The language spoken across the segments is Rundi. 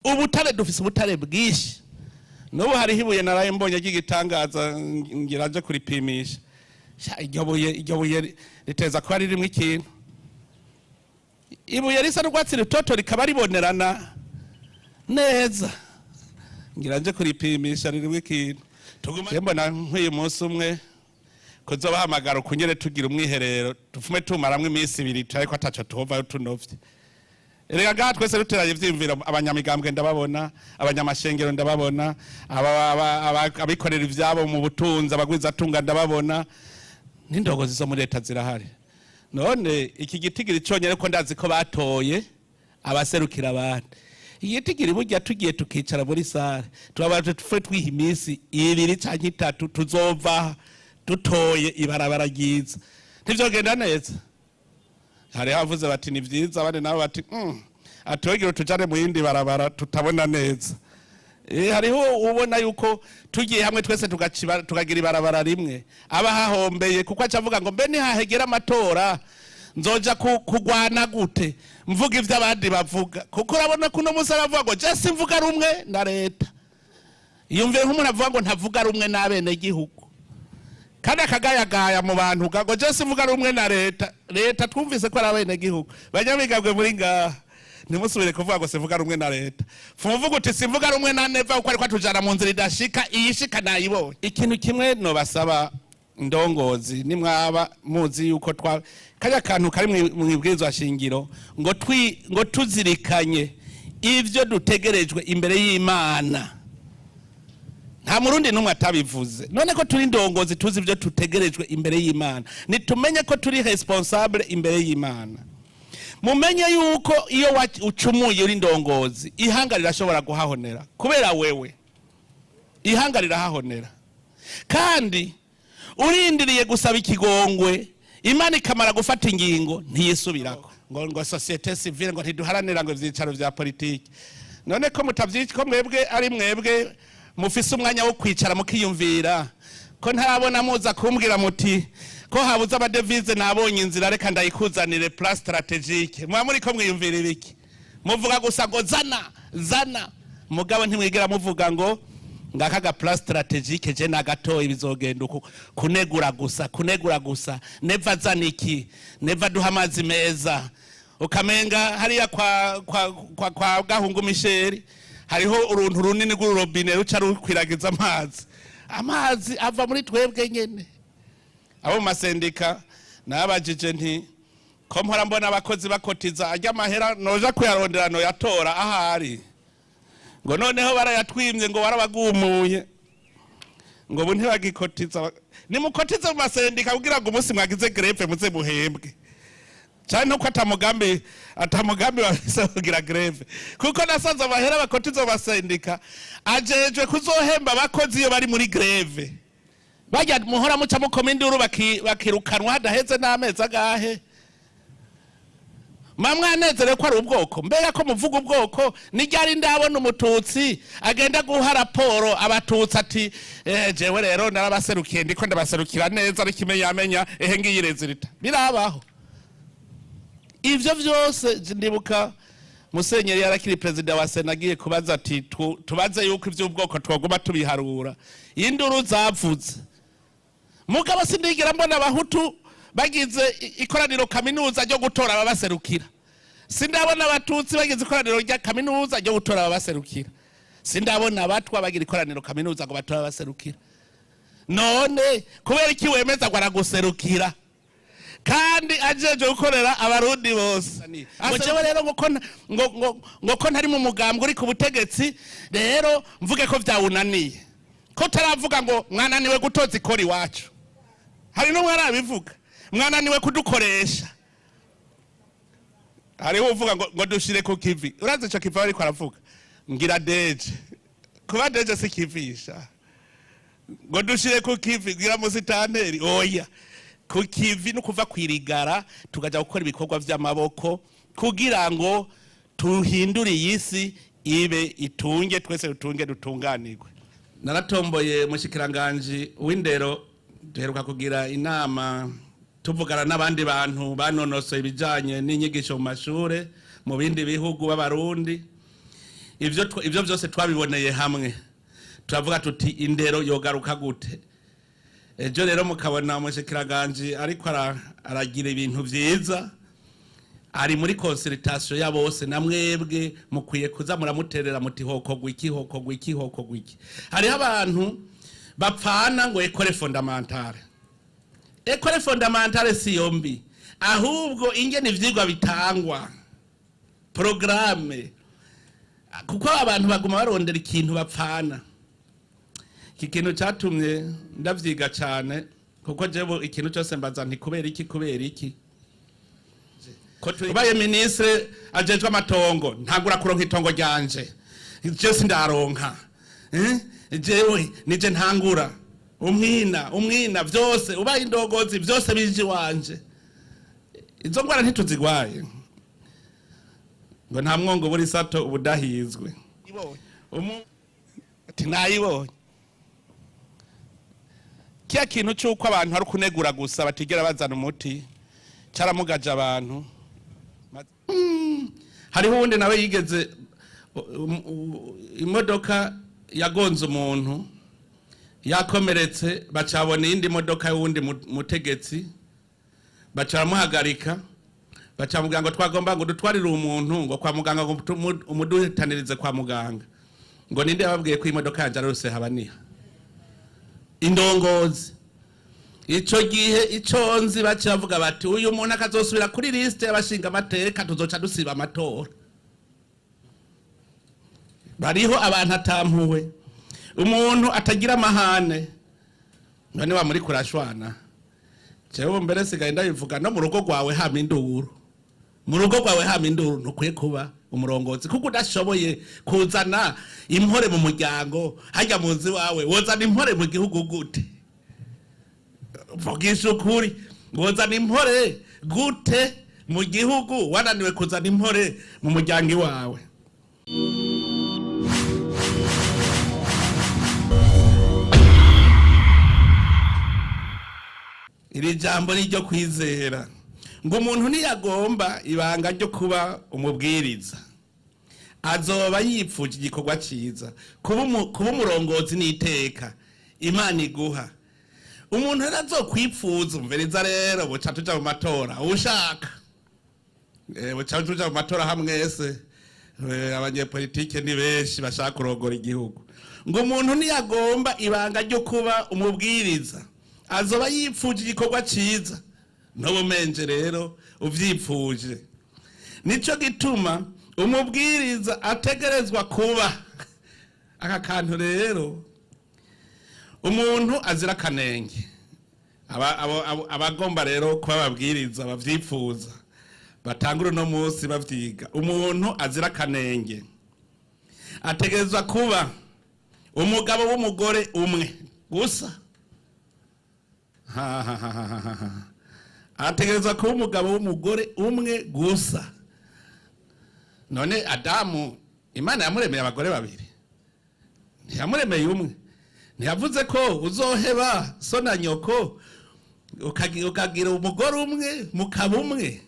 Ubutare, dufise ubutare bwinshi. N'ubu hariho ibuye naraye mbonye ry'igitangaza, ngira nje kuripimisha. Sha, iryo buye riteza kuba ririmwo ikintu. Ibuye risa n'urwatsi rutoto, rikaba ribonerana neza. Ngira nje kuripimisha, ririmwo ikintu. Tuguma mbona nk'uyu munsi umwe kuzobahamagara ukunyere, tugira umwiherero, tufume tumaramwo iminsi 2, ariko ataco tuhovayo tunovye. Erega ngaha twese duteranye ivyiyumviro, abanyamigambwe ndababona, abanyamashengero ndababona, abikorera ivyabo mu butunzi, abagwizatunga ndababona, n'indongozi zo muri leta zirahari. None iki gitigiri conyene, ko ndazi ko batoye abaserukira abandi, igitigiri burya tugiye tukicara muri salle, turaba tufe twiha iminsi 2 canke 3, tuzova dutoye ibarabara ryiza, ntivyogenda neza. Hariho abavuze bati ni vyiza, abandi nabo bati atogira tujane mu yindi barabara tutabona neza. Hariho ubona yuko tugiye hamwe twese tukagira ibarabara rimwe, aba hahombeye, kuko aca avuga ngo mbe nihahegera amatora nzoja kugwana gute mvuga ivyo abandi bavuga? Kuko urabona ko uno munsi aravuga ngo je simvuga rumwe na leta. Yumviye nk'umuntu avuga ngo ntavuga rumwe n'abenegihugu, kandi akagayagaya mu bantu ngo je simvuga rumwe na leta. Leta twumvise ko ari abenegihugu. Banyamigabwe muri ngaha, ntimusubire kuvuga ngo sivuga rumwe na leta. Fumuvuga uti sivuga rumwe na Neva, kuko ariko atujana mu nzira idashika. Iyishika nayibonye. Ikintu kimwe nobasaba, ndongozi, nimwaba muzi yuko twa kajya kantu kari mw'ibwirizwa shingiro ngo tuzirikanye ivyo dutegerejwe imbere y'Imana, nta Murundi n'umwe atabivuze. None ko turi ndongozi, tuzi ibyo tutegerejwe imbere y'Imana, nitumenye ko turi responsable imbere y'Imana. Mumenye yuko iyo ucumuye uri ndongozi, ihanga rirashobora guhahonera kubera wewe. Ihanga rirahahonera, kandi urindiriye gusaba ikigongwe, Imana ikamara gufata ingingo ntiyisubirako. Ngo société civile ngo ntiduharanira ngo ivyicaro vya politiki. None ko mutavyica, ko mwebwe ari mwebwe mufise umwanya wo kwicara mukiyumvira, ko ntarabona muza kumbwira muti ko habuze amadevize, nabonye inzira, reka ndayikuzanire, plan stratégique? Muba muriko mwiyumvira ibiki? Muvuga gusa ngo zana zana, mugabo ntimwigera muvuga ngo ngaka ga plan stratégique je nagatoye, bizogenda uku. Kunegura gusa, kunegura gusa. Neva zana iki? Neva duha amazi meza. Ukamenga hariya kwa Gahungu Misheri hariho uruntu runini rw'ururobine ruca rukwiragiza amazi. Amazi ava muri twebwe nyene. Abo mu masendika nabajije nti ko mpora mbona abakozi bakotiza, ajya amahera noja kuyarondera, noyatora ahari? Ngo noneho barayatwimye, ngo warabagumuye, ngo ubu ntibagikotiza. Nimukotize mu masendika kugira ngo umunsi mwagize grève muze muhembwe, cyane nuko atamugambi bafise kugira grève, kuko nasanze amahera bakotiza mu masendika ajejwe kuzohemba abakozi iyo bari muri grève. Bajya muhora muca mukoma induru, bakirukanwa hadaheze n'amezi agahe. Mwanezerewe ko ari ubwoko? Mbega ko muvuga ubwoko, nijyari ndabona Umututsi agenda guha raporo Abatutsi ati jewe rero narabaserukiye, ndiko ndabaserukira neza, ariko imenyamenya ehe ngiyi résultat? Birabaho ivyo vyose? Ndibuka Musenyeri yarakiri perezida wa Sena, agiye kubaza ati tubaze yuko ivy'ubwoko twoguma tubiharura. Induru zavuze. Mugabo sindigera mbona Abahutu bagize ikoraniro kaminuza ryo gutora ababaserukira. Sindabona Abatutsi bagize ikoraniro rya kaminuza ryo gutora ababaserukira. Sindabona Abatwa bagira ikoraniro kaminuza ngo batore ababaserukira. None kubera iki wemeza ngo araguserukira kandi ajeje gukorera Abarundi bose? Ngo jewe rero ngo ko ngo ko ntari mu mugambwe uri ku butegetsi, rero mvuge ko vyawunaniye? Ko taravuga ngo mwananiwe gutoza ikora iwacu? Hari n'umwe arabivuga? Mwananiwe kudukoresha? Hariho uvuga ngo dushire ku kivi. Urazi ico kivi ariko aravuga? Ngira deje kuba deje si kivisha. Ngo dushire ku kivi, ngira musitanteri. Oya, ku kivi no kuva kwirigara, tukaja gukora ibikorwa vy'amaboko kugira ngo tuhindure iyi si ibe itunge, twese dutunge, dutunganirwe. Naratomboye mushikiranganji w'indero, duheruka kugira inama, tuvugana n'abandi bantu banonosoye ibijanye n'inyigisho mu mashure mu bindi bihugu b'Abarundi. Ivyo vyose twabiboneye hamwe, turavuga tuti indero yogaruka gute? Ejo rero mukabona umushikiranganje ariko aragira ibintu vyiza, ari muri consultation ya bose, na mwebwe mukwiye kuza muramuterera muti hokogwa iki, hokogwa iki, hokogwa iki. Hariho abantu bapfana ngo école fondamentale. École fondamentale si yombi, ahubwo ingene ivyigwa bitangwa, programme, kuko abantu baguma barondera ikintu bapfana. Iki kintu cyatumye ndavyiga cyane, kuko jewe ikintu cyose mbaza nti kubera iki, kubera iki? Ko ubaye ministre ajejwe amatongo, ntangura kuronka itongo ryanje, je sindaronka, eh? Jewe nije ntangura umwina, umwina vyose, ubaye indongozi vyose bije iwanje. Izo ngwara ntituzigwaye, ngo nta mwongo buri sato ubudahizwe. Ati nayibonye. Kiya kintu c'uko abantu ari kunegura gusa, batigera bazana umuti, caramugaje abantu. Hariho uwundi nawe yigeze imodoka yagonze umuntu yakomeretse, bacabona iyindi modoka y'uwundi mutegetsi, baca baramuhagarika, bacamubwira ngo twagomba ngo dutwarire umuntu ngo kwa muganga, ngo umuduhitanirize kwa muganga. Ngo ninde yababwiye ko imodoka yanje ari rusehabaniha? Indongozi ico gihe, ico nzi, baca bavuga bati uyu muntu akazosubira kuri liste y'abashinga amateka, tuzoca dusiba amatora. Bariho abantu atampuwe, umuntu atagira amahane. None wa muri kurashwana, jewe mbere sigaye ndabivuga, no mu rugo rwawe hama induru, mu rugo rwawe hama induru, ntukwiye kuba umurongozi, kuko udashoboye kuzana impore mu muryango hajya mu nzu iwawe, wozana impore mu gihugu gute? Vugisha ukuri, wozana impore gute mu gihugu wananiwe kuzana impore mu muryango iwawe? Iri jambo ni iryo kwizera, ngo umuntu ntiyagomba ibanga ryo kuba umubwiriza, azoba yipfuje igikorwa cyiza. Kuba umurongozi ni iteka Imana iguha. Umuntu rero azokwipfuza, umviriza rero, buca tuja mu matora ushaka. Buca tuja mu matora hamwese. Abanyepolitike ni benshi bashaka kurongora igihugu. Ngo umuntu ntiyagomba ibanga ryo kuba umubwiriza, azoba yipfuje igikorwa cyiza. N'ubumenje rero uvyipfuje. Nico gituma umubwiriza ategerezwa kuba aka kantu rero, umuntu azira akanenge. Abagomba rero kuba ababwiriza bavyipfuza, batangura uno munsi bavyiga. Umuntu azira akanenge ategerezwa kuba umugabo w'umugore umwe gusa. Ha, ha, ha, ha, ha, ha. Ategerezwa kuba umugabo w'umugore umwe gusa. None Adamu Imana yamuremeye abagore babiri? Ntiyamuremeye umwe? Ntiyavuze ko uzoheba so na nyoko ukagira umugore umwe, mukaba umwe?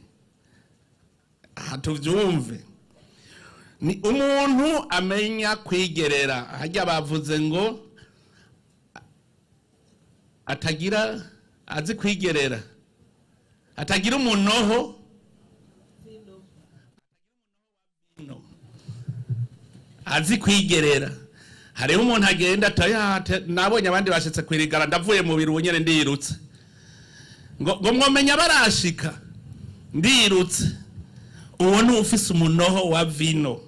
Aha tuvyumve, ni umuntu amenya kwigerera. Harya bavuze ngo atagira, azi kwigerera, atagira umunoho. No. Azi kwigerera. Hariho umuntu agenda atayate, nabonye abandi bashitse kwirigara, ndavuye mu biro nyene ndirutse, ngo mwomenya barashika, ndirutse. Uwo ni ufise umunoho wa vino,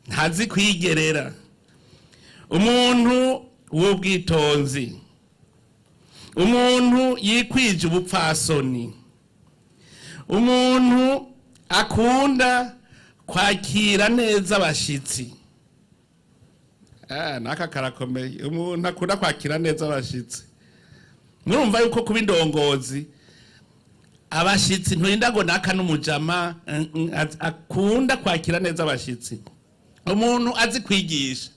ntazi kwigerera. Umuntu w'ubwitonzi, umuntu yikwije ubupfasoni, umuntu akunda kwakira neza abashitsi. Naka karakomeye, umuntu akunda kwakira neza abashitsi. Murumva yuko kuba indongozi, abashitsi nturinda ngo naka n'umujama, akunda kwakira neza abashitsi. Umuntu azi kwigisha.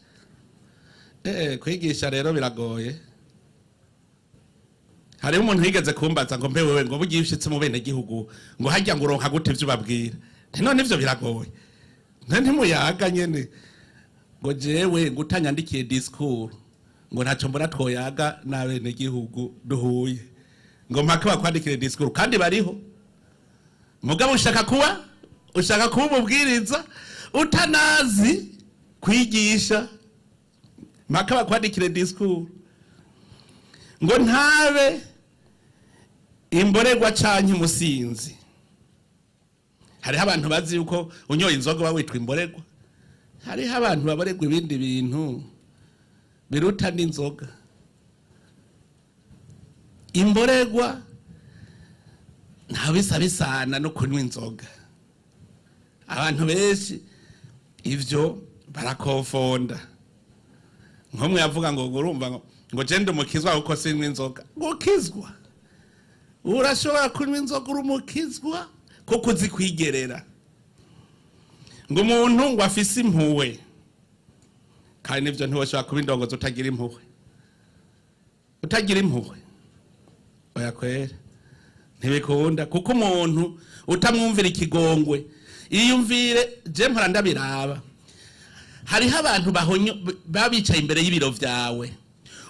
Kwigisha rero biragoye. Hariho umuntu yigeze kumbaza ngo mbe wewe, ngo bugiye ushitse mu bene gihugu, ngo hajya ngo uronka gute ivyo ubabwira? Nti none ivyo biragoye. Ntimuyaga nyene ngo jewe ngo utanyandikiye discours, ngo ntacyo mbona twoyaga n'abenegihugu duhuye, ngo mpake bakwandikire discours. Kandi bariho. Mugabo ushaka kuba umubwiriza utanazi kwigisha, mpaka bakwandikire discours. Ngo ntabe imborerwa canke umusinzi. Hariho abantu bazi yuko unyoye inzoga uba witwa imborerwa. Hariho abantu baborerwa ibindi bintu biruta n'inzoga. Imborerwa nta bisa bisana no kunywa inzoga. Abantu benshi ivyo barakonfonda. Nk'umwe yavuga ngo urumva ngo je ndi umukizwa kuko sinywa inzoga. Gukizwa, urashobora kunywa inzoga uri umukizwa kuko uzi kwigerera. Ngo umuntu ngo afise impuhwe, kandi nivyo, ntiwoshobora kuba indongozi utagira impuhwe. Utagira impuhwe, oya kwera, ntibikunda, kuko umuntu utamwumvira ikigongwe, iyumvire. Je mpora ndabiraba, hariho abantu bahonyo baba bicaye imbere y'ibiro vyawe,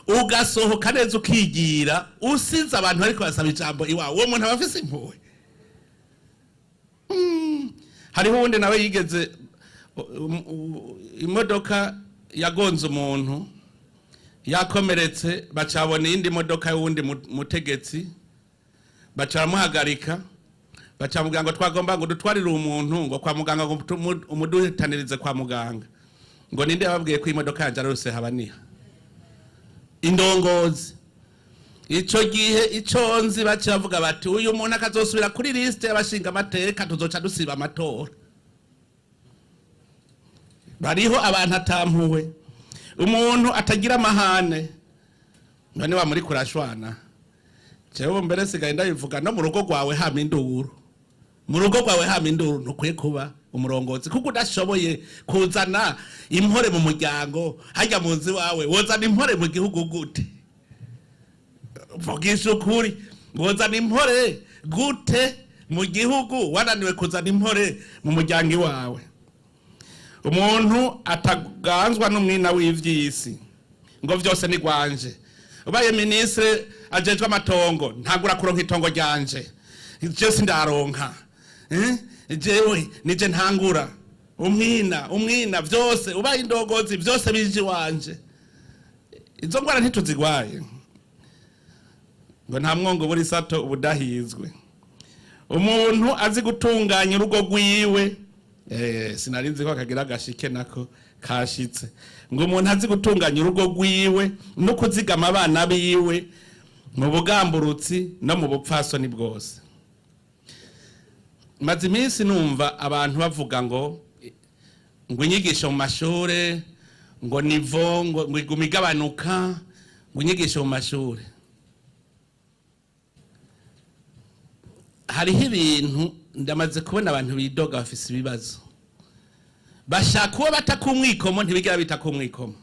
ugasohoka neza ukigira, usize abantu bariko basaba ijambo iwawe. Uwo muntu aba afise impuhwe? Hariho uwundi nawe yigeze imodoka yagonze umuntu yakomeretse, bacabona iyindi modoka y'uwundi mutegetsi, baca baramuhagarika, baca muganga ngo twagomba ngo dutwarire umuntu ngo kwa muganga, ngo umuduhitanirize kwa muganga. Ngo ninde yababwiye ko imodoka yanje ari rusehabaniha? Indongozi ico gihe, ico nzi, baca bavuga bati uyu muntu akazosubira kuri liste y'abashinga amateka, tuzoca dusiba amatora. Bariho abantu atampuwe. Umuntu atagira amahane. None wa muri kurashwana, jewe mbere sigaye ndabivuga, no mu rugo rwawe hama induru, mu rugo rwawe hama induru, ntukwiye kuba umurongozi, kuko udashoboye kuzana impore mu muryango hajya mu nzu iwawe, wozana impore mu gihugu gute? Vugisha ukuri, wozana impore gute mu gihugu wananiwe kuzana impore mu muryango iwawe? Umuntu ataganzwa n'umwina w'ivy'isi, ngo vyose ni gwanje. Ubaye minisitiri ajejwe amatongo, ntagura kuronka itongo ryanje, je sindaronka. Eh? Jewe nije ntangura umwina, umwina vyose. Ubaye indongozi, vyose bije iwanje. Izo ngwara ntituzigwaye. Ngo nta mwongo buri sato ubudahizwe. Umuntu azi gutunganya urugo rwiwe. Sinari nzi ko akagira agashike nako kashitse. Ngo umuntu azi gutunganya urugo rwiwe no kuzigama abana biwe mu bugamburutsi no mu bupfasoni bwose. Maze iminsi numva abantu bavuga ngo inyigisho mu mashure ngo niveau ngo iguma igabanuka, ngo inyigisho mu mashure. Hariho ibintu ndamaze kubona, abantu bidoga bafise ibibazo, bashaka uwo bata kumwikomo, ntibigera bita kumwikomo.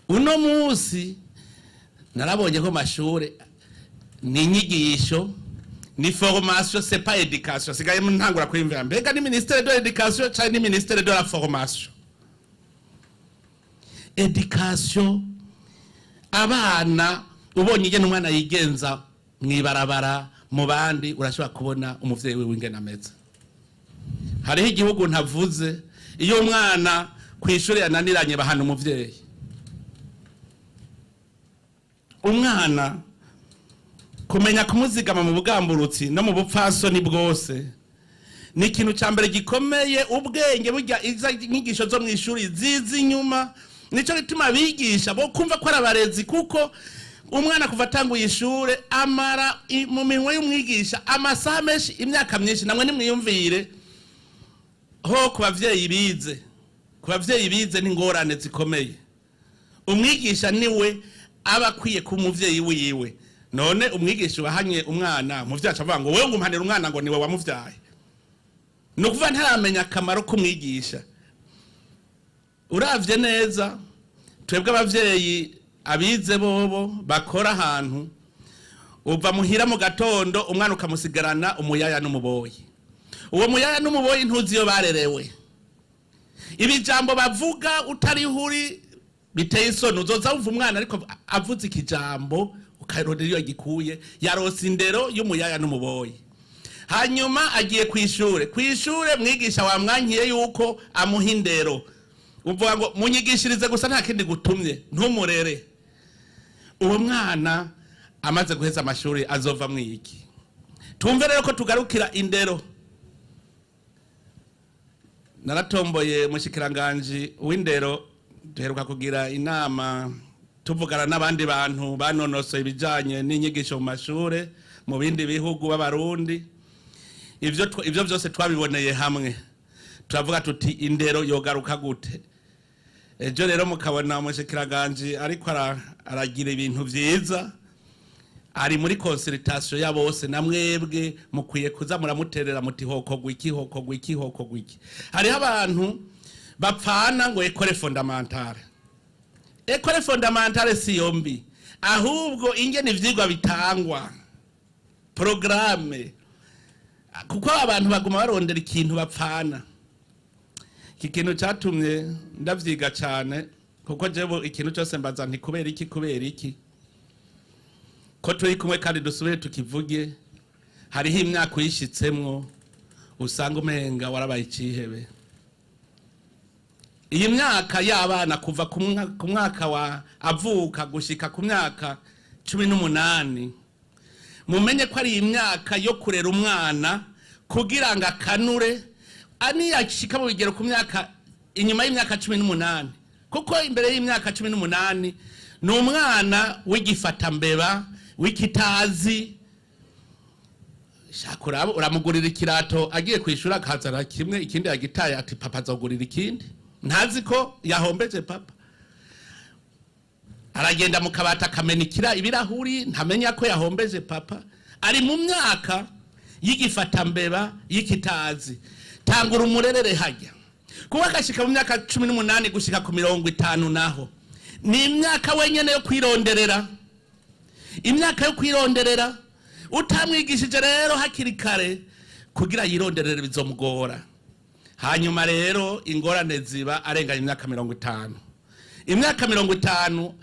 Uno munsi narabonye ko mashure ni inyigisho, ni formation, c'est pas éducation. Sigaye ntangura kwiyumvira, mbega ni ministère de l'éducation canke ni ministère de la formation? Éducation, abana, ubonye ingene umwana yigenza mw'ibarabara, mu bandi, urashobora kubona umuvyeyi wiwe ingene ameze. Hariho igihugu ntavuze, iyo umwana ku ishuri yananiranye, bahana umuvyeyi. Umwana kumenya kumuzigama mu bugamburutsi no mu bupfasoni bwose ni ikintu cya mbere gikomeye. Ubwenge burya, iza inyigisho zo mu ishuri ziza inyuma. Nicyo gituma abigisha bo kumva ko ari abarezi, kuko umwana kuva atanguye ishure amara mu minwe y'umwigisha amasaha menshi, imyaka myinshi. Namwe nimwiyumvire ho ku bavyeyi bize, ku bavyeyi bize n'ingorane zikomeye. Umwigisha niwe aba akwiye kuba umuvyeyi wiwe. None umwigisha ubahanye umwana, umuvyeyi aca avuga ngo wewe ngo umpanira umwana, ngo niwe wamuvyaye. Ni ukuvuga ntaramenya akamaro k'umwigisha. Uravye neza, twebwe abavyeyi abize bobo bakora ahantu, uva muhira mu gatondo, umwana ukamusigarana umuyaya n'umuboyi. Uwo muyaya n'umuboyi ntuzi iyo barerewe. Ibijambo bavuga utariho uri biteye isoni. Uzoza wumva umwana ariko avuze ikijambo, ukarondera iyo gikuye. Yarose indero y'umuyaya n'umuboyi, hanyuma agiye ku ishure. Ku ishure mwigisha wamwankiye yuko amuha indero, uvuga ngo munyigishirize gusa, nta kindi gutumye, ntumurere. Uwo mwana amaze guheza amashuri azova mwiki? Tumve rero ko tugarukira indero. Naratomboye mushikiranganji w'indero, duheruka kugira inama, tuvugana n'abandi bantu banonosoye ibijanye n'inyigisho mu mashure mu bindi bihugu b'Abarundi. Ivyo vyose twabiboneye hamwe, turavuga tuti: "Indero yogaruka gute?" Ejo rero mukabona umushikiranganji ariko aragira ibintu vyiza, ari muri consultation ya bose. Na mwebwe mukwiye kuza muramuterera muti: "Hokogwa iki, hokogwa iki, hokogwa iki?" Hariho abantu bapfana ngo école fondamentale. École fondamentale si yombi, ahubwo ingene ivyigwa bitangwa, programme, kuko abantu baguma barondera ikintu bapfana. Iki kintu cyatumye ndavyiga cyane, kuko jewe ikintu cyose mbaza nti: "Kubera iki? Kubera iki?" Ko turi kumwe kandi dusubire tukivuge, hariho imyaka uyishitsemwo usanga umenga warabaye icihebe. Iyi myaka y'abana kuva ku mwaka wa avuka gushika ku myaka 18, mumenye ko ari imyaka yo kurera umwana kugira ngo akanure aniyashika mu bigero ku myaka inyuma y'imyaka 18, kuko imbere y'imyaka 18 ni umwana w'igifatambeba, w'ikitazi. Shaka uramugurira ikirato, agiye kwishura akazana kimwe, ikindi yagitaye, ati: "Papa azogurira ikindi." Ntazi ko yahombeje papa. Aragenda mu kabati akamenikira ibirahuri, ntamenya ko yahombeje papa. Ari mu myaka y'igifatambeba, y'ikitazi. Tangura umurerere hajya kuba agashika mu myaka 18 gushika ku 50, naho ni imyaka wenyene yo kwironderera, imyaka yo kwironderera. Utamwigishije rero hakiri kare kugira yironderere, bizomugora. Hanyuma rero ingorane ziba arenganya imyaka 50. Imyaka 50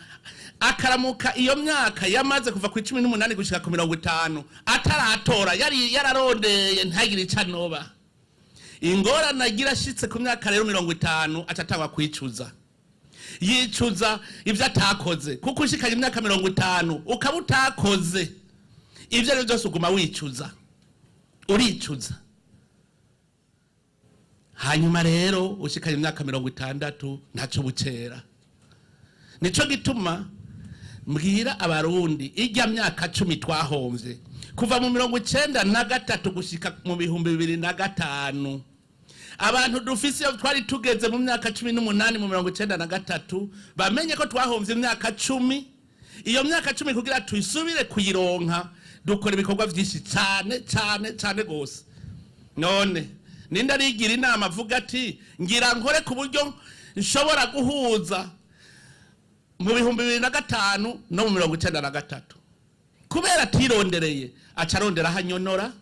akaramuka, iyo myaka yamaze kuva ku 18 gushika ku 50 ataratora, yari yararondeye, ntagire ico anoba. Ingorane agira ashitse ku myaka rero 50, aca atangwa kwicuza, yicuza ibyo atakoze, kuko ushikanye imyaka 50 ukaba utakoze ibyo ari byo byose, uguma wicuza, uricuza. Hanyuma rero ushikanye imyaka 60, ntaco bukera. Nico gituma mbwira Abarundi, ijya myaka 10 twahomvye kuva mu 93 gushika mu 2005, abantu dufise iyo twari tugeze mu myaka 18 mu 93, bamenye ko twahomvye imyaka 10. Iyo myaka 10 kugira tuyisubire kuyironka, dukora ibikorwa vyinshi cyane cyane cyane gose. None ninde arigira inama avuga ati: "Ngira nkore ku buryo nshobora guhuza mu 2005 no mu 93"? Kubera atirondereye, aca arondera aho anyonora,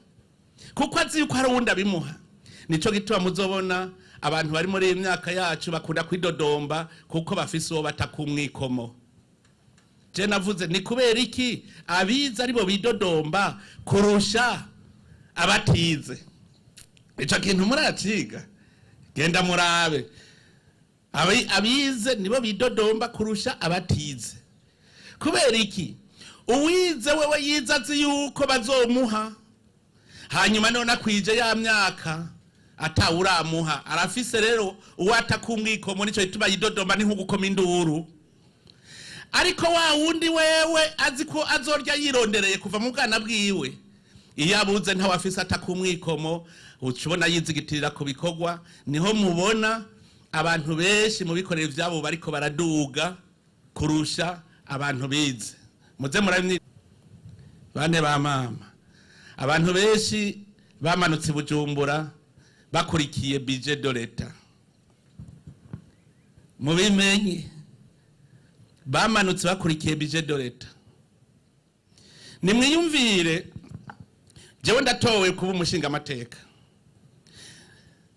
kuko azi yuko hari uwundi abimuha. Nico gituma muzobona abantu bari muri iyi myaka yacu bakunda kwidodomba, kuko bafise uwo bata kumwikomo. Je navuze ni kubera iki abize aribo bidodomba kurusha abatize? Ico kintu muraciga, genda murabe. Abize nibo bidodomba kurusha abatize. Kubera iki? Uwize wewe yize azi yuko bazomuha, hanyuma none akwije ya myaka atawuramuha, arafise rero uwo atakumwikomo, nico gituma yidodomba, ni nko gukoma induru. Ariko wa wundi wewe azi ko azorya yirondereye kuva mu bwana bwiwe, iyo abuze ntawe afise atakumwikomo, uca ubona yizigitirira ku bikorwa. Niho mubona abantu benshi mu bikorera ivyabo bariko baraduga kurusha abantu bize. Muze murabimyi bane ba mama, abantu benshi bamanutse i Bujumbura bakurikiye budget de l'État. Mubimenye, bamanutse bakurikiye budget de l'État. Nimwiyumvire, jewe ndatowe kuba umushingamateka.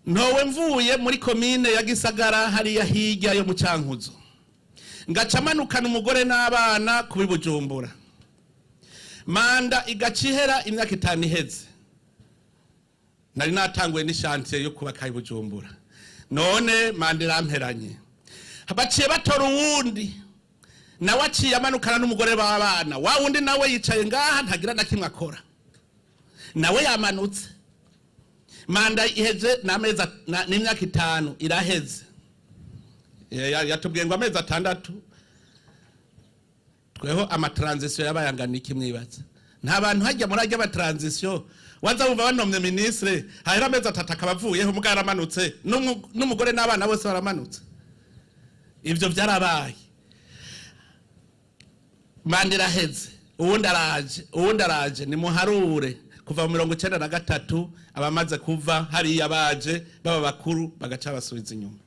Ntowe mvuye muri komine ya Gisagara, hariya hirya yo mu Cankuzo, ngaca manukana umugore n'abana kubi Bujumbura. Manda igaca ihera, imyaka 5 iheze, nari natanguye n'i chantier yo kubaka i Bujumbura. None manda iramperanye, baciye batora uwundi, nawe aciye amanukana n'umugore w'abana. Wa wundi nawe yicaye ngaha, ntagira na kimwe akora, nawe yamanutse. Manda iheze n'amezi n'imyaka 5 iraheze. Yatubwiye ngo amezi 6. Tweho ama transition yabaye angana iki? Mwibaza nta bantu hajya muri ajya ama transition, waza wumva banomye ministre, hahera amezi 3 akaba avuyeho, umugabo aramanutse, n'umugore n'abana bose baramanutse. Ivyo vyarabaye. Manda iraheze, uwundi araje, uwundi araje. Nimuharure kuva mu 93 abamaze kuva hariya baje baba bakuru, bagaca basubiza inyuma,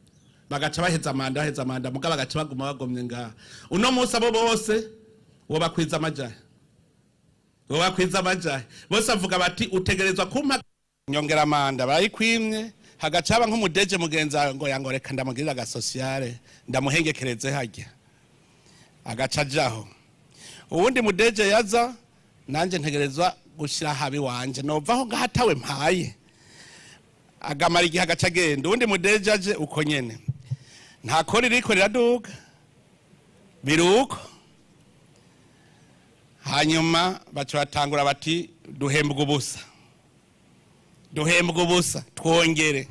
bagaca baheza manda, baheza manda, mugabo bagaca baguma bagomye ngaha. Uno munsi abo bose wobakwiza amajahe, wobakwiza amajahe bose bavuga bati: "Utegerezwa kumpa nyongera manda." Barayikwimye, hagaca haba nk'umu DG mugenzi wawe ngo yango reka ndamugirira aga social, ndamuhengekereze harya, agaca ajaho. Uwundi mu DG yaza, nanje ntegerezwa gushira habi wanje, novaho ngaho atawe mpaye. Agamara igihe, agaca agenda. Uwundi mu DG aje uko nyene. Nta kori ririko riraduga, biruko. Hanyuma baca batangura bati: "Duhembwa ubusa, duhembwa ubusa, twongere."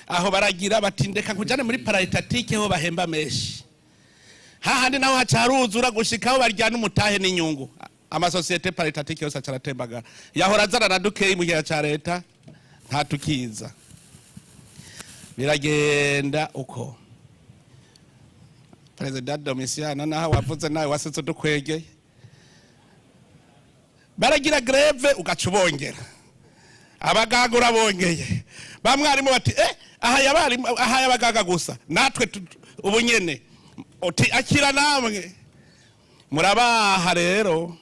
Aho baragira bati: "Ndeka nkujane muri paraétatique, ho bahemba menshi." Hahandi naho haca haruzura gushikaho baryana umutahe n'inyungu. Ama sociétés paraétatiques yose aca aratembagara. Yahora azana na dukeyi mu gihe ca leta, ntatukiza. Biragenda uko. Perezida Domisiano, naho wavuze nawe wasetse udukwegeye, baragira grève, ugaca ubongera. Abaganga urabongeye, bamwarimu bati: "Eh, aha yabarimu, aha y'abaganga gusa, natwe ubu nyene." Uti: "Akira namwe murabaha." Rero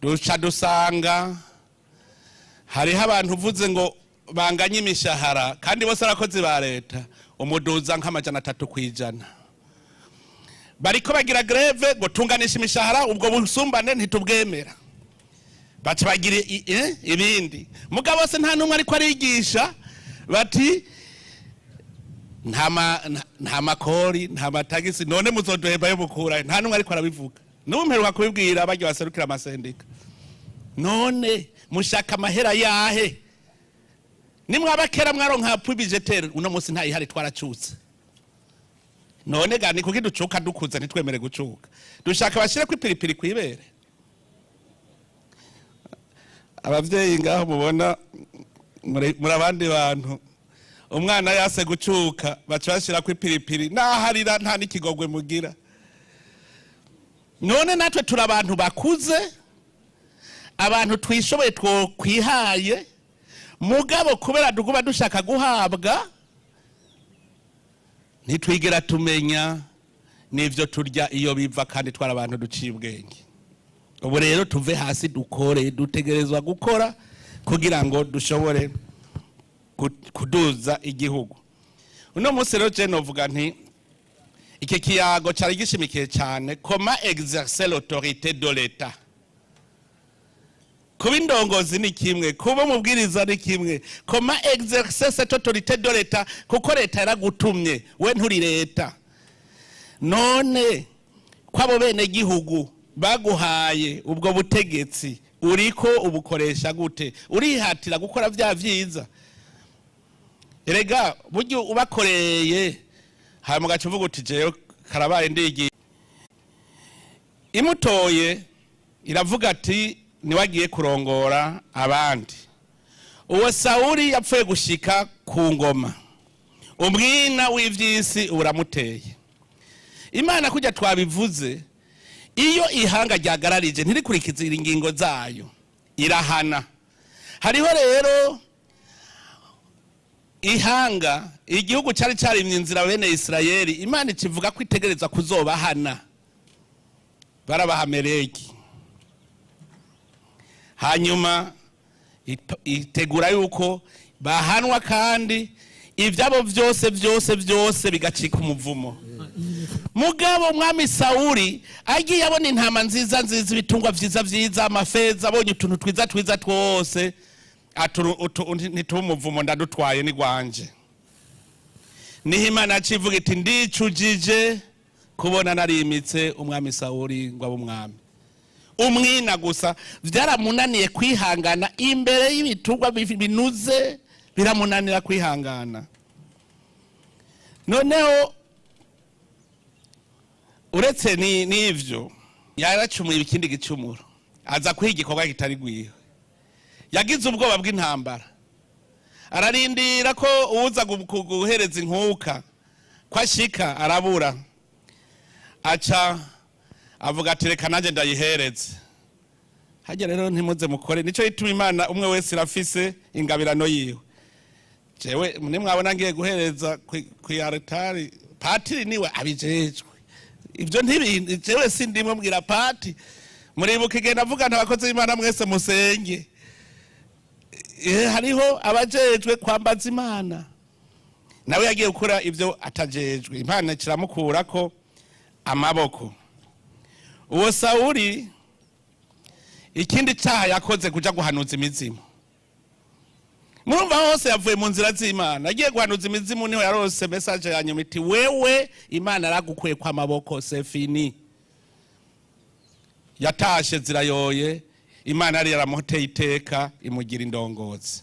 duca dusanga hariho abantu uvuze ngo banganye imishahara, kandi bose abakozi ba leta, umuduza nka 300%. Bariko bagira grève ngo tunganisha imishahara, ubwo busumbane ntitubwemera. Baca bagira ibindi, mugabo se nta n'umwe ariko arigisha bati: "Nta makori, nta matagisi, none muzoduhemba yo mukura?" Nta n'umwe ariko arabivuga. N'ubu mperuka kubibwira barya baserukira amasendika: "None mushaka amahera yahe? Nimwaba kera mwaronka appui budgétaire, uno munsi ntayihari, twaracutse. None ga ni kuki ducuka dukuze, ntitwemere gucuka? Dushaka bashireko ipiripiri kwibere." Abavyeyi ngaho mubona muri abandi bantu, umwana yase gucuka baca bashirako ipiripiri, naharira nta n'ikigogwe mugira. None natwe turi abantu bakuze, abantu twishoboye, twokwihaye, mugabo kubera tuguma dushaka guhabwa, ntitwigera tumenya n'ivyo turya iyo biva, kandi twari abantu duciye ubwenge. Ubu rero tuve hasi dukore. Dutegerezwa gukora kugira ngo dushobore kuduza igihugu. Uno munsi rero je novuga nti iki kiyago cari gishimikiye cyane comment exercer l'autorité de l'État. Kuba indongozi ni kimwe, kuba umubwiriza ni kimwe. Comment exercer cette autorité de l'État? Kuko leta yaragutumye, we nturi leta. None ko abo bene gihugu baguhaye ubwo butegetsi, uriko ubukoresha gute? Urihatira gukora vya vyiza? Erega burya ubakoreye, hanyuma ugaca uvuga uti: "Jewe karabaye, ndigiye." Imutoye iravuga ati: "Niwe agiye kurongora abandi." Uwo Sawuri yapfuye gushika ku ngoma, umwina w'ivy'isi uramuteye. Imana, kujya twabivuze, iyo ihanga ryagararije, ntirikurikize ingingo zayo, irahana. Hariho rero ihanga, igihugu cyari carimye inzira, bene Isirayeli. Imana ikivuga ko itegereza kuzobahana, barabahamereki. Hanyuma itegura yuko Bahanwa kandi ibyabo byose byose byose bigacika umuvumo. Mugabo umwami Sawuri agiye abona intama nziza nziza, ibitungwa vyiza vyiza, amafeza, abonye utuntu twiza twiza twose, ntituba umuvumo, ndadutwaye ni gwanje. Niho Imana yacivuga iti: "Ndicujije kubona narimitse umwami Sawuri ngo abe umwami." Umwina gusa byaramunaniye kwihangana imbere y'ibitungwa binuze, biramunanira kwihangana. Noneho uretse n'ivyo, yaracumuye ikindi gicumuro, aza kwiha igikorwa kitari gwiwe. Yagize ubwoba bw'intambara, ararindira ko uwuza guhereza inkuka ko ashika, arabura. Aca avuga ati: "Reka nanjye ndayihereze." Hajya rero ntimuze mukore, nico ituma Imana umwe wese irafise ingabirano yiwe. Jewe nimwabona ngiye guhereza kwi altari, patiri niwe abijejwe ibyo, ntibindi jewe sindimwe, mbwira pati. Muribuka igenda avuga nti: "Abakozi b'Imana mwese musenge." Hariho abajejwe kwambaza Imana. Nawe yagiye gukora ibyo atajejwe, Imana kiramukurako amaboko. Uwo Sawuri, ikindi cyaha yakoze, kuja guhanuza imizimu. Murumva hose yavuye mu nzira z'Imana, agiye guhanuza imizimu. Niho yarose message ya nyuma iti: "Wewe Imana yaragukuye kwa maboko, c'est fini." Yatashe zirayoye. Imana yari yaramuteye iteka, imugira indongozi.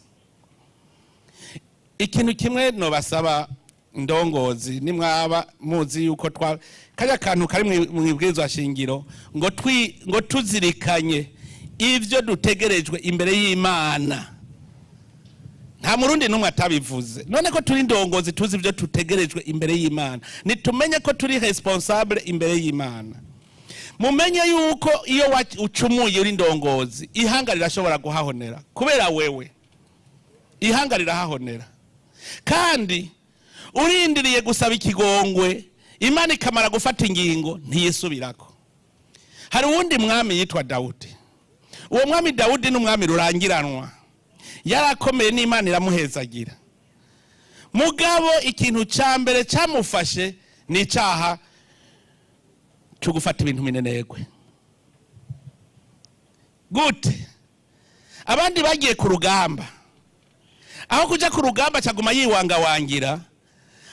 Ikintu kimwe nobasaba indongozi, nimwaba muzi yuko twa kajya kantu kari mu ibwirizwa shingiro ngo tuzirikanye ivyo dutegerejwe imbere y'Imana, nta Murundi n'umwe atabivuze. None ko turi indongozi, tuzi ibyo tutegerejwe imbere y'Imana, nitumenye ko turi responsable imbere y'Imana. Mumenye yuko iyo ucumuye uri indongozi, ihanga rirashobora guhahonera kubera wewe. Ihanga rirahahonera. Kandi urindiriye gusaba ikigongwe, Imana ikamara gufata ingingo, ntiyisubirako. Hari uwundi mwami yitwa Dawudi. Uwo mwami Dawudi ni umwami rurangiranwa, yarakomeye n'Imana iramuhezagira. Mugabo ikintu cya mbere cyamufashe ni icyaha cyo gufata ibintu minenegwe. Gute? Abandi bagiye ku rugamba, aho kuja ku rugamba cyaguma yiwangawangira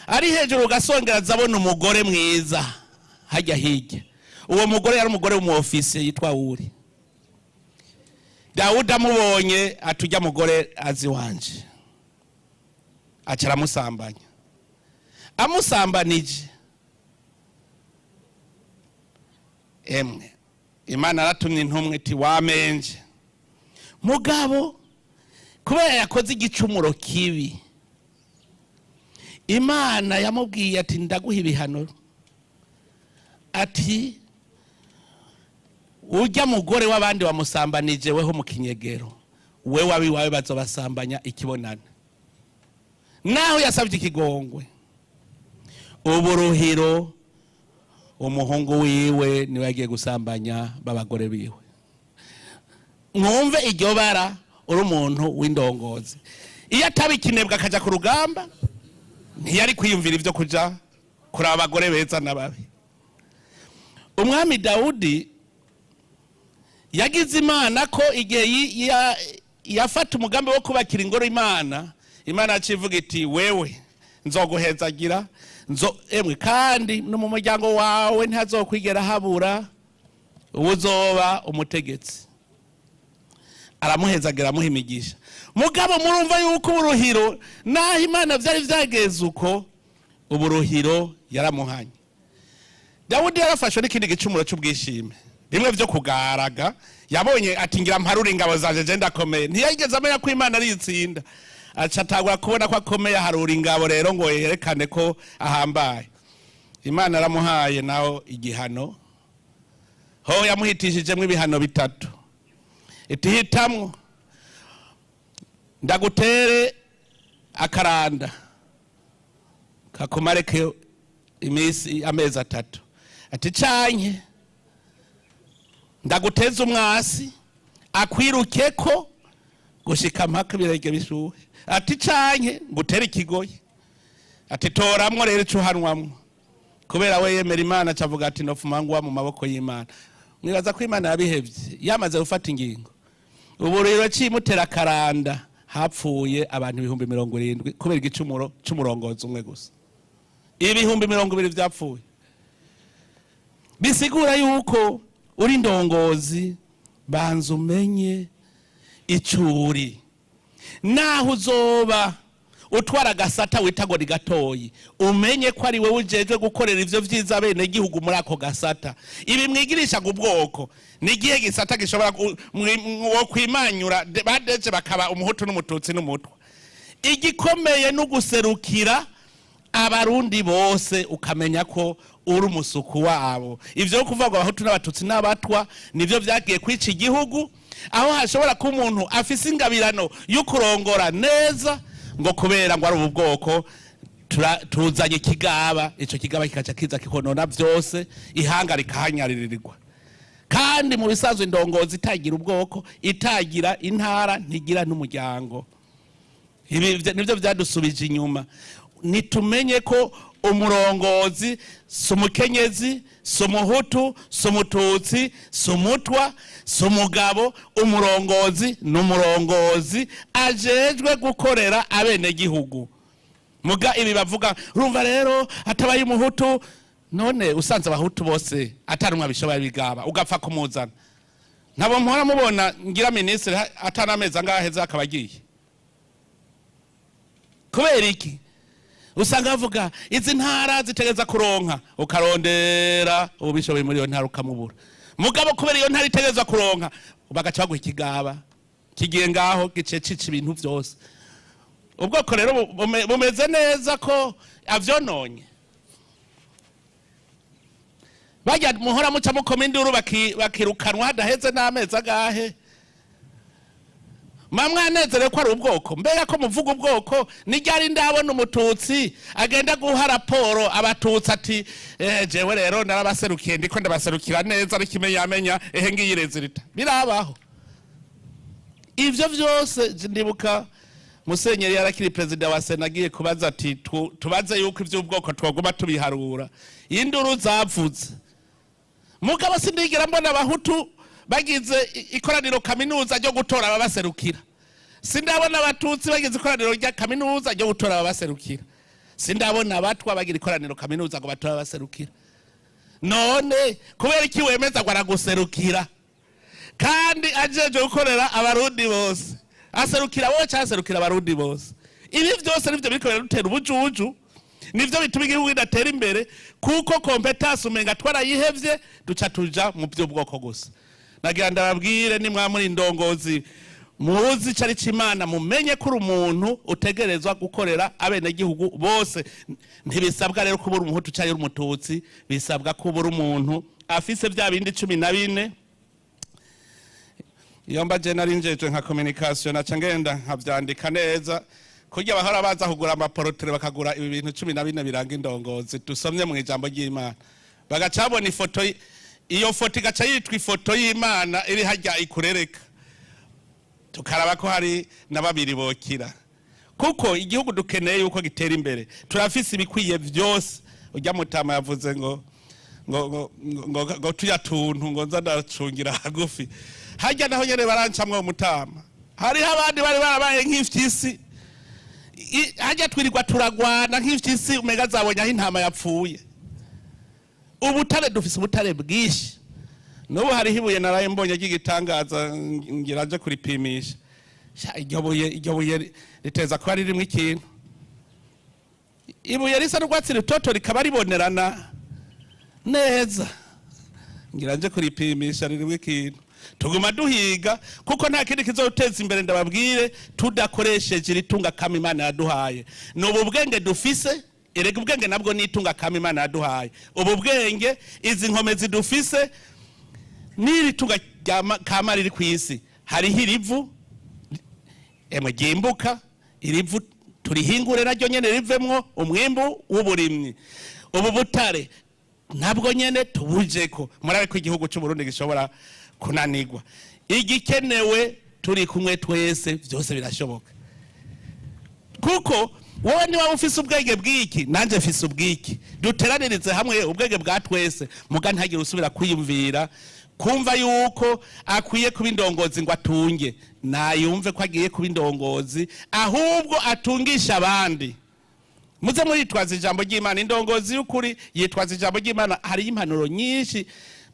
ari hejuru ugasongera, abona umugore mwiza hajya hirya. Uwo mugore yari umugore w'umuofisiye yitwa Wuri. Dawudi amubonye atujya mugore azi wanje, aca aramusambanya. Amusambanije, emwe, Imana aratumye intumwe iti: "Wamenje." Mugabo kubera yakoze igicumuro kibi, Imana yamubwiye ati: "Ndaguha ibihano." Ati: "Ujya mugore w'abandi wamusambanije weho mu kinyegero, we wabiwawe bazobasambanya ikibonana." Naho yasabye ikigongwe, uburuhiro umuhungu wiwe niwe yagiye gusambanya b'abagore biwe. Mwumve iryo bara. Uri umuntu w'indongozi, iyo ataba ikinebwe akaja ku rugamba, ntiyari kwiyumvira ibyo kuja kuraba abagore beza n'ababi. Umwami Dawudi yagize Imana ko igihe yafata umugambi wo kubakira ingoro Imana, Imana yacivuga iti: "Wewe nzoguhezagira, nzo emwe, kandi no mu muryango wawe ntihazokwigera habura uzoba umutegetsi." Aramuhezagira, amuha imigisha. Mugabo murumva yuko uburuhiro, naho Imana byari byageze uko, uburuhiro yaramuhanye. Dawudi yarafashwe n'ikindi gicumuro cy'ubwishime, bimwe byo kugaraga. Yabonye ati: "Ngira mparure ingabo zanje, je ndakomeye." Ntiyigeze amenya ko Imana ari itsinda. Aca atangura kubona ko akomeye, aharura ingabo rero ngo yerekane ko ahambaye. Imana aramuhaye naho igihano. Ho yamuhitishijemo ibihano bitatu, iti: "Hitamwo: ndagutere akaranda kakumareke iminsi amezi 3," ati, "canke ndaguteza umwasi akwirukeko." Gushika mpaka ibirenge bishuhe. Ati canke ngutere ikigoyi. Ati toramwo rero ico uhanwamwo. Kubera we yemera Imana, acavuga ati nofuma ngwa mu maboko y'Imana. Mwibaza ko Imana yabihevye yamaze gufata ingingo? Ubu rero cimutera akaranda, hapfuye abantu 70,000 kubera igicumuro c'umurongozi umwe gusa. 20,000 vyapfuye. Bisigura yuko uri ndongozi, banza umenye icuri naho uzoba utwara agasata wita ngo ni gatoyi, umenye ko ari wowe ujejwe gukorera ivyo vyiza bene gihugu muri ako gasata. Ibi mwigirisha ngo ubwoko, ni igihe gisata gishobora wo kwimanyura badeje bakaba umuhutu n'umututsi n'umutwa. Igikomeye no guserukira abarundi bose, ukamenya ko uri umusuku wabo. Ivyo kuvuga ngo abahutu n'abatutsi n'abatwa nivyo vyagiye kwica igihugu, aho hashobora kuba umuntu afise ingabirano yo kurongora neza, ngo kubera ngo ari ubu bwoko tuzanye ikigaba, ico kigaba kikaca kiza kikonona vyose, ihanga rikahanyaririrwa. Kandi mu bisanzwe indongozi itagira ubwoko, itagira intara, ntigira n'umuryango. Ibi nivyo vyadusubije inyuma. Nitumenye ko umurongozi si umukenyezi, si umuhutu, si umututsi, si umutwa, si umugabo. Umurongozi ni umurongozi ajejwe gukorera abenegihugu. Muga ibi bavuga, urumva rero atabaye umuhutu, none usanze abahutu bose atari umwe abishoboye bigaba, ugapfa kumuzana? Nabo mpora mubona ngira minisitiri atari amezi angahe aheze akaba agiye. Kubera iki? Usanga bavuga izi ntara zitegereza kuronka, ukarondera ubishoboye muri iyo ntara ukamubura. Mugabo kubera iyo ntara itegereza kuronka, bagaca baguha ikigaba kigiye ngaho gice cica ibintu vyose. Ubwoko rero bumeze neza ko avyononye. Bajya muhora muca mukoma induru, bakirukanwa hadaheze n'amezi agahe. Mwanezerewe ko ari ubwoko? Mbega ko muvuga ubwoko, nijyari ndabona umututsi agenda guha raporo abatutsi ati jewe rero narabaserukiye, ndiko ndabaserukira neza, ariko imenyamenya ehe ngiyi résultat? Birabaho ivyo vyose. Ndibuka musenyeri yarakiri perezida wa sena agiye kubaza ati tubaze yuko ivy'ubwoko twoguma tubiharura. Induru zavuze. Mugabo sindigera mbona abahutu bagize ikoraniro kaminuza ryo gutora ababaserukira. Sindabona abatutsi bagize ikoraniro rya kaminuza ryo gutora ababaserukira. Sindabona abatwa bagira ikoraniro kaminuza ngo batore ababaserukira. None kubera iki wemeza ngo araguserukira kandi ajeje gukorera abarundi bose? Aserukira wowe cyangwa aserukira abarundi bose? Ibi byose nivyo biriko biradutera ubujuju, nivyo bituma igihugu kidatera imbere, kuko compétence umenga twarayihevye, duca tuja mu by'ubwoko gusa. Nagira ndababwire, nimwa muri indongozi muzi icari c'Imana, mumenye ko uri umuntu utegerezwa gukorera abenegihugu bose. Ntibisabwa rero kuba uri umuhutu cyangwa uri umututsi, bisabwa kuba uri umuntu afise bya bindi 14. Iyo mba je nari njejwe nka communication, naca ngenda nkavyandika neza kurya bahora baza kugura ama portraits, bakagura ibi bintu 14 biranga indongozi dusomye mu ijambo ry'Imana, bagaca babona ifoto iyo foto igaca yitwa ifoto y'Imana iri harya ikurereka, tukaraba ko hari na babiri bokira. Kuko igihugu dukeneye yuko gitera imbere, turafise ibikwiye vyose. Urya mutama yavuze ngo tuya tuntu ngo nza ndacungira hagufi harya, naho nyene barancamwo mutama. Hariho abandi bari barabaye nk'ifyisi. Harya twirirwa turagwana nk'ifyisi, umenga zabonye aho intama yapfuye. Ubutare, dufise ubutare bwinshi. N'ubu hariho ibuye naraye mbonye ry'igitangaza, ngira nje kuripimisha. Sha, iryo buye riteza kuba ririmwo ikintu. Ibuye risa n'urwatsi rutoto rikaba ribonerana neza, ngira nje kuripimisha, ririmwo ikintu. Tuguma duhiga kuko nta kindi kizoteza imbere, ndababwire, tudakoresheje iritunga kama Imana yaduhaye. Ni ubu bwenge dufise. Erega ubwenge nabwo ni itunga kama Imana yaduhaye. Ubu bwenge, izi nkomezi dufise, n'iri tunga kama riri ku isi. Hariho irivu, emwe, ryimbuka. Irivu turihingure naryo nyene rivemwo umwimbu w'uburimyi. Ubu butare nabwo nyene tubujeko. Murabe ko igihugu c'u Burundi gishobora kunanirwa. Igikenewe, Turi kumwe twese, byose birashoboka, kuko wowe niba ufise ubwenge bw'iki, nanjye mfise ubwiki, duteranirize hamwe ubwenge bwa twese. Muga ntihagire usubira kwiyumvira kumva yuko akwiye kuba indongozi ngo atunge. Nayumve ko agiye kuba indongozi, ahubwo atungisha abandi. Muze muritwaza ijambo ry'Imana. Indongozi y'ukuri yitwaza ijambo ry'Imana. Hariyo impanuro nyinshi,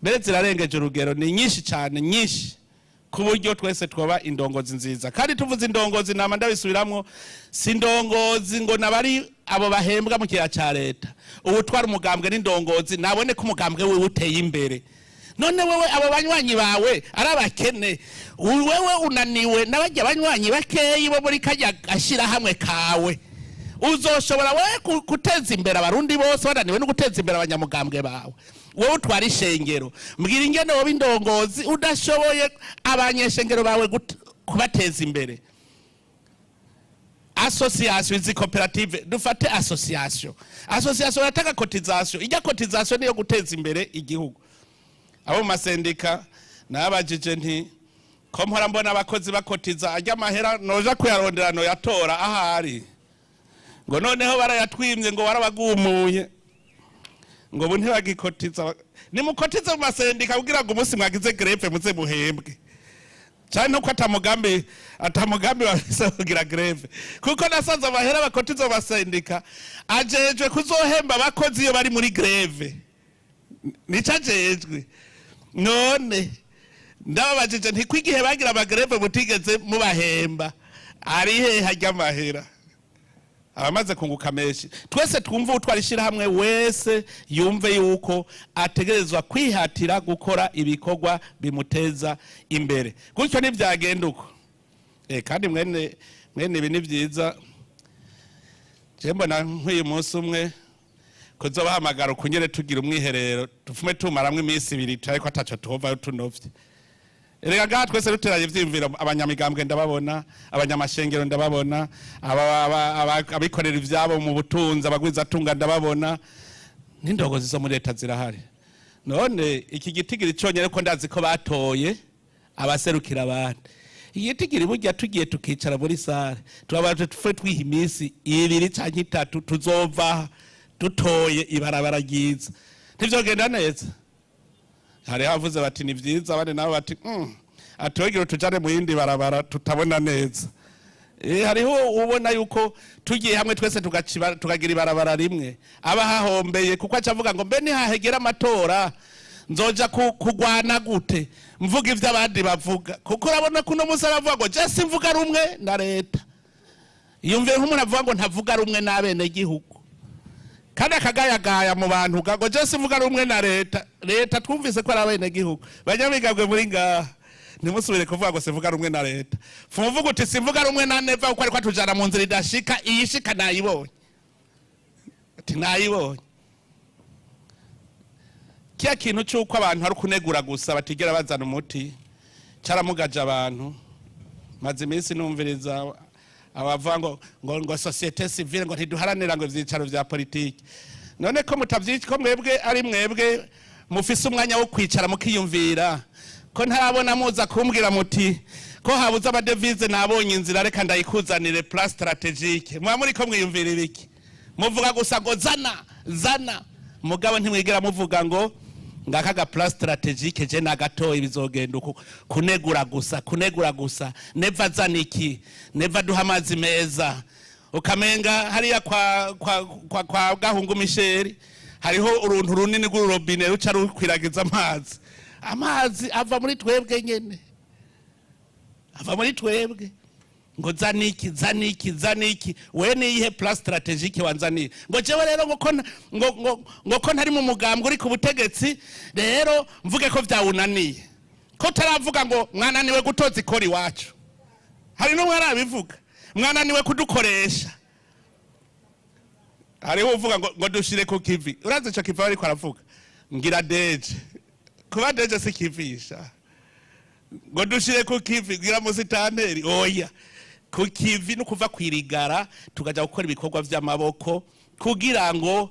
mbere zirarengeje urugero, ni nyinshi cyane, nyinshi, ku buryo twese twaba indongozi nziza. Kandi tuvuze indongozi, nama ndabisubiramwo, si indongozi ngo nabari abo bahembwa mu kigega ca leta. Ubu twari umugambwe n'indongozi, nabone ko umugambwe wiwe uteye imbere. None wewe abo banywanyi bawe ari abakene, wewe unaniwe n'abajya banywanyi bakeyi bo muri kajya gashirahamwe kawe, uzoshobora wewe guteza imbere Abarundi bose bananiwe no guteza imbere abanyamugambwe bawe? Wowe utwara ishengero, mbwira ingene woba indongozi udashoboye abanyeshengero bawe kubateza imbere. Association, izi koperative, dufate association yatanga cotisation, ijya cotisation niyo guteza imbere igihugu. Abo mu masendika nabajije nti: "Ko mpora mbona abakozi bakotiza, ajya amahera noja kuyarondera, noyatora ahari?" Ngo noneho barayatwimye, ngo warabagumuye, ngo ubu ntibagikotiza. Nimukotize mu masendika kugira ngo umunsi mwagize grève muze muhembwe, cyane nuko atamugambi bafise kugira grève, kuko nasanze amahera bakotiza mu masendika ajejwe kuzohemba abakozi iyo bari muri grève, nico ajejwe. None ndababajije nti: "Ko igihe bagira ama grève mutigeze mubahemba, ari hehe harya amahera?" Abamaze kunguka menshi. Twese twumve, utwara ishyirahamwe wese yumve yuko ategerezwa kwihatira gukora ibikorwa bimuteza imbere. Gutyo ntibyagenda uko. Kandi mwene ibi ni byiza. Je mbona nk'uyu munsi umwe kuzobahamagara ukunyere tugira umwiherero, tufume tumaramwo iminsi 2, ariko ataco tuhovayo tunovye. Erega ngaha twese duteranye ivyiyumviro, abanyamigambwe ndababona, abanyamashengero ndababona, abikorera ivyabo mu butunzi, abagwizatunga ndababona, n'indongozi zo muri leta zirahari. None iki gitigiri conyene, ko ndazi ko batoye abaserukira abandi, igitigiri burya tugiye tukicara muri salle, turaba tufe twiha iminsi 2 canke 3, tuzova dutoye ibarabara ryiza. Ntivyogenda neza? Hariho abavuze bati ni vyiza, abandi nabo bati atogira tujane mu yindi barabara tutabona neza. Hariho ubona yuko tugiye hamwe twese tukagira ibarabara rimwe, aba hahombeye, kuko aca avuga ngo: "Mbe nihahegera amatora nzoja kugwana gute mvuga ivyo abandi bavuga?" Kuko urabona ko uno munsi aravuga ngo: "Je simvuga rumwe na leta." Yumviye nk'umuntu avuga ngo ntavuga rumwe n'abenegihugu, kandi akagayagaya mu bantu ngo: "Je simvuga rumwe na leta." Leta twumvise ko ari abenegihugu. Banyamigabwe muri ngaha, ntimusubire kuvuga ngo sivuga rumwe na leta. Fumuvuga uti: "Simvuga rumwe na Neva, kuko ariko atujana mu nzira idashika. Iyishika nayibonye." Ati: "Nayibonye." Kiya kintu c'uko abantu ari kunegura gusa, batigera bazana umuti, caramugaje abantu. Maze iminsi numviriza abavuga ngo société civile ngo ntiduharanira ngo ivyicaro vya politiki. None ko mutavyica, ko mwebwe ari mwebwe mufise umwanya wo kwicara mukiyumvira, ko ntarabona muza kumbwira muti: "Ko habuze ama devises, nabonye inzira, reka ndayikuzanire, plan stratégique"? Muba muriko mwiyumvira ibiki? Muvuga gusa ngo zana, zana, mugabo ntimwigera muvuga ngo ngaka ga plan stratégique je nagatoye, bizogenda uku. Kunegura gusa, kunegura gusa. Neva zana iki? Neva duha amazi meza. Ukamenga hariya kwa Gahungu Misheri hariho uruntu runini rw'ururobine ruca rukwiragiza amazi. Amazi ava muri twebwe nyene, ava muri twebwe. Ngo zana iki, zana iki, zana iki? We niyihe plan stratégique wanzaniye? Ngo jewe rero ngo ko ngo ko ntari mu mugambwe uri ku butegetsi, rero mvuge ko vyawunaniye. Ko taravuga ngo mwananiwe gutoza ikora iwacu? Hari n'umwe arabivuga? Mwananiwe kudukoresha. Hariho uvuga ngo dushire ku kivi. Urazi ico kivi ariko aravuga? Ngira deje kuba deje si kivisha. Ngo dushire ku kivi, ngira musitanteri. Oya, ku kivi no kuva kwirigara tukaja gukora ibikorwa vy'amaboko kugira ngo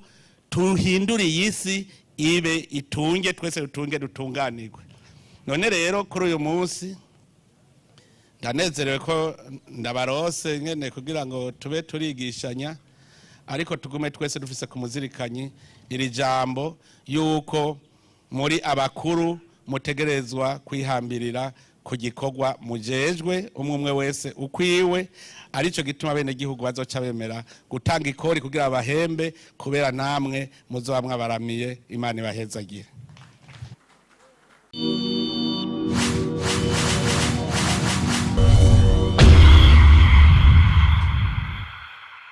tuhindure iyi si ibe itunge, twese dutunge, dutunganirwe. None rero kuri uyu munsi Ndanezerewe ko ndabarose nyene kugira ngo tube turigishanya, ariko tugume twese dufise ku muzirikanyi iri jambo yuko muri abakuru mutegerezwa kwihambirira ku gikorwa mujejwe, umwe umwe wese ukwiwe. Arico gituma bene gihugu bazoca bemera gutanga ikori kugira bahembe, kubera namwe muzoba mwabaramiye. Imana ibahezagire.